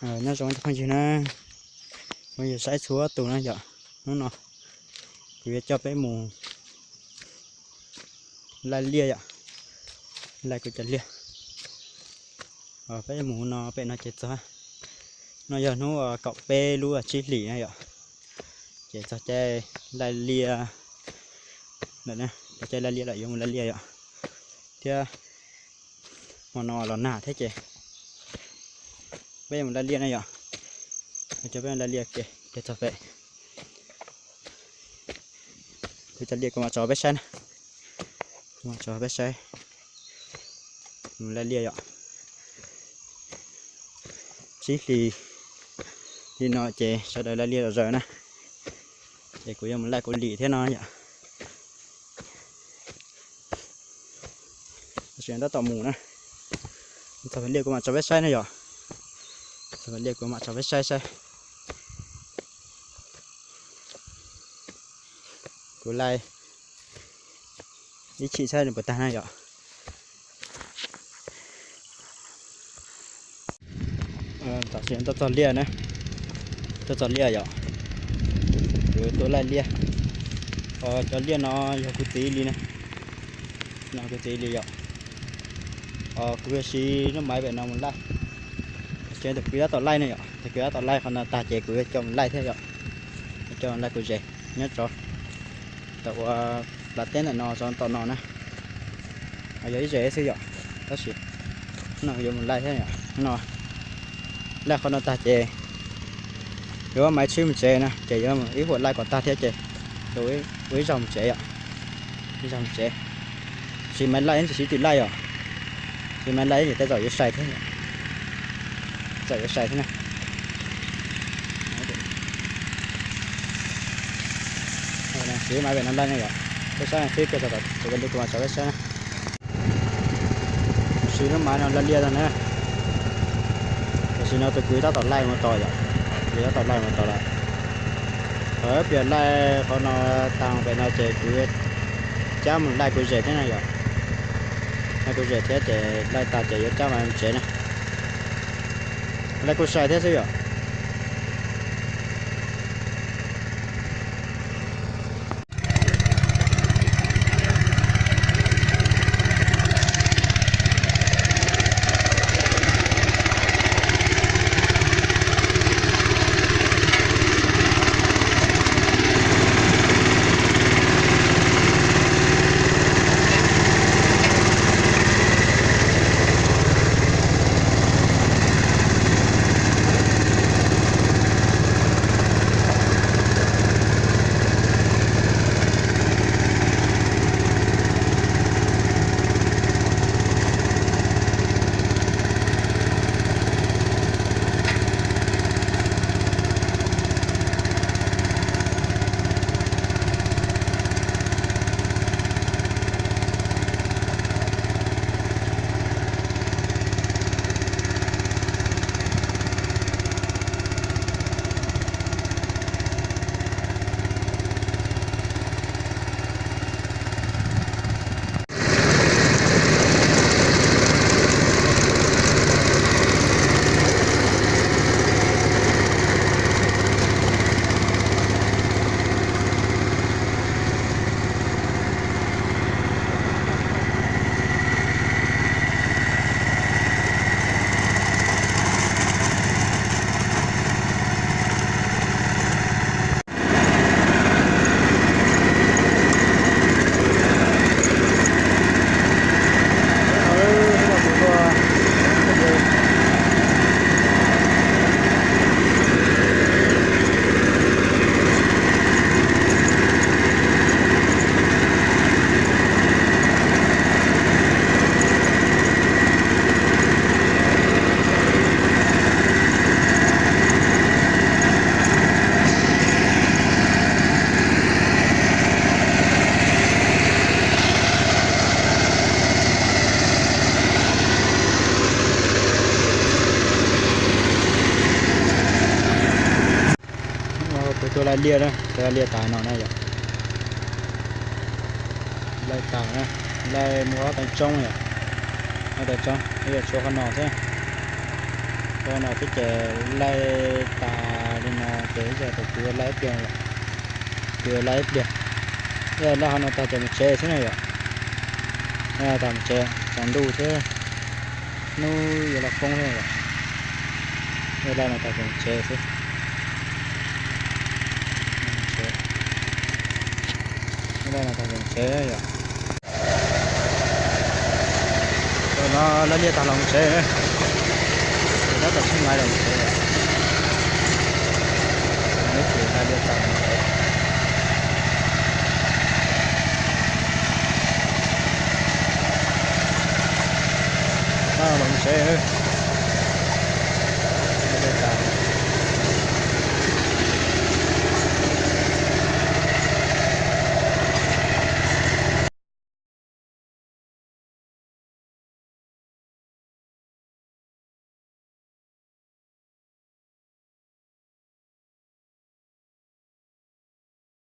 Nyob zoo cov phooj ywg na, phooj ywg saib txhua tus na yom, hnub no kuv yuav coj peb mus laij liaj yom, laij kuv cov liaj. Peb mus no pem no ces txog, no yog hnub kaum peb lub tsib hlis na yom, ces txog caij laij liaj, txog caij laij liaj lawm yuav mus laij liaj yom, thiab hmo no los nag thiab ces peb yuav mus laij liaj na yom, coj peb laij liaj ke, txog pem kuv cov liaj kuv mam tso peb saib na, kuv mam tso peb saib, mus laij liaj yom. Tsib hlis li no ces sawv daws laij liaj zom zaws na, ces kuv yuav mus laij kuv lim thiab no yom. Tam sim no tab tom mus na, txog pem liaj kuv mam tso peb saib na yom, txog pem liaj kuv mam tso peb saib saib. Kuv laij ib chim saib nws puas tag na yom. Tam sim no tuaj txog liaj na, tuaj txog liaj yom, kuv tuaj laij liaj. Cov liaj no yog kuv txiv li na, no kuv txiv li yom. Kuv yuav siv lub maiv pem no mus laij, ces tus kwv tab tom laij na yom, tus kwv tab tom laij qhov no tag ces kuv yuav coj mus laij thiab yom, coj mus laij kuv zes nyob tso. Tau ua plas teb ntawm no tso tom no na, yog ib zes xwb yom, tab sis no yuav mus laij thiab yom, no laij qhov no tag ces yuav maiv tshwb mus tsev na, ces yuav ib huam laij kom tag thiab ces ua ib zaug mus tsev yom, ib zaug mus tsev. Siv maiv laij tsis siv twm laij yom, siv maiv laij ces tej zaum yuav sai thiab, tej zaum yuav sai thiab na. Siv maiv pem no laij na yom, peb saib xwb, tus liaj kuv mam tso peb saib na. Siv lub maiv no laij liaj tag na. Tam sim no tus kwv tab tom laij mus tos yom, kwv tab tom laij mus tos lawm. Thaum ib pliag laij qhov no tag pem no ces kuv cab mus laij kuv zes thiab na yom, laij kuv zes thiab ces laij tas ces yuav cab mus tsev na. Laij kuj sai thiab xwb yom. Kuv tuaj laij liaj na, tuaj laij liaj tas no na yom. Laij tas na, laij muaj ob tag tsoob yom. Ob tag tsoob, yog tshuav qhov no xwb. Tau no twb ces laij tas li no ces ib tsam tau kuv yuav laij ib pliag yom. Kuv yuav laij ib pliag. Yog laij ho no tag ces mus tsev xwb na yom. Tag mus tsev, tsaus ntuj thiab, hnub yuav los poob thiab yom. Yog laij no tag ces mus tsev xwb. Yog laij no tag ces mus tsev yom. Tau no laij liaj tag los mus tsev na. Ces tab tom sib laiv los mus tsev yom. Neb ces laij liaj tag los mus tsev. Los mus tsev.